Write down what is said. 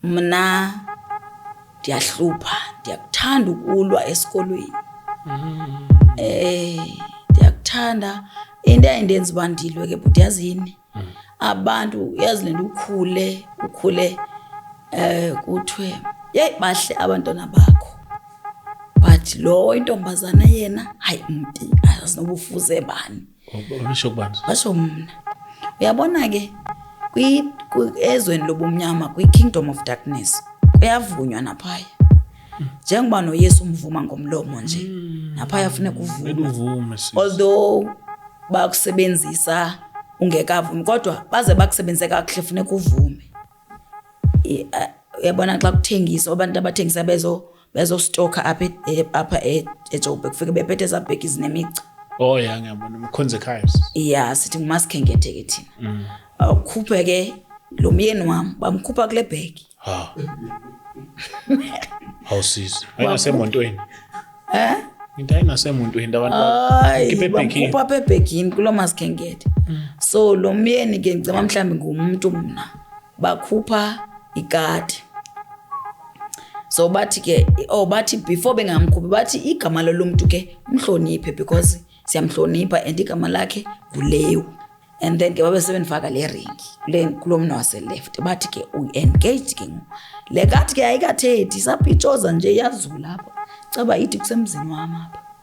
Mna ndiyahlupha, ndiyakuthanda ukulwa esikolweni. Ndiyakuthanda. Into eyayindenza uba ndilwe ke bhuti, yazi yini? Abantu, yazi le nto, ukhule ukhule kuthiwe, "Yeyi, bahle abantwana bakho, but lo intombazana yena, hayi, mnti, azazi noba ufuze bani." Bisho kubani? Basho mna. Uyabona ke, ezweni lobumnyama, kwi-kingdom of darkness, kuyavunywa naphaya. Njengoba noYesu umvuma ngomlomo nje, naphaya funeka uvume. Kumele uvume, sis. Although bakusebenzisa ungekavumi, kodwa baze bakusebenzise kakuhle, funeka uvume. Uyabona xa kuthengiswa, abantu abathengisa bezostokha apha eJoburg, kufike bephethe ezaa bhegi zinemigca. Oh ya, ngiyabona, umkhonze ekhaya, sis. Ya, sithi ngumasikhenkethe ke thina. Awukhuphe ke lo myeni wam, bamkhupha kule bhegi. Ha. Awusisi. Ayinasemontweni. Eh? Into ayinasemontweni abantu. Hayi, Khiphe ebhegini. bamkhupha apha ebhegini kuloo masikhenkethe. So lo myeni ke, ngicima mhlawumbi ngumntu mna, bakhupha ikati. So bathi ke, oh, bathi before bengamkhuphi, bathi igama lalo mntu ke umhloniphe, because siyamhlonipha and igama lakhe nguLewu. And then ke babe sebendifaka le ringi kule kulo mntu wase-left, bathi ke u-engaged ke ngoku. Le kathi ke ayikathethi, isapitshoza nje, iyazula apha, caba ithi kusemzini wam apha.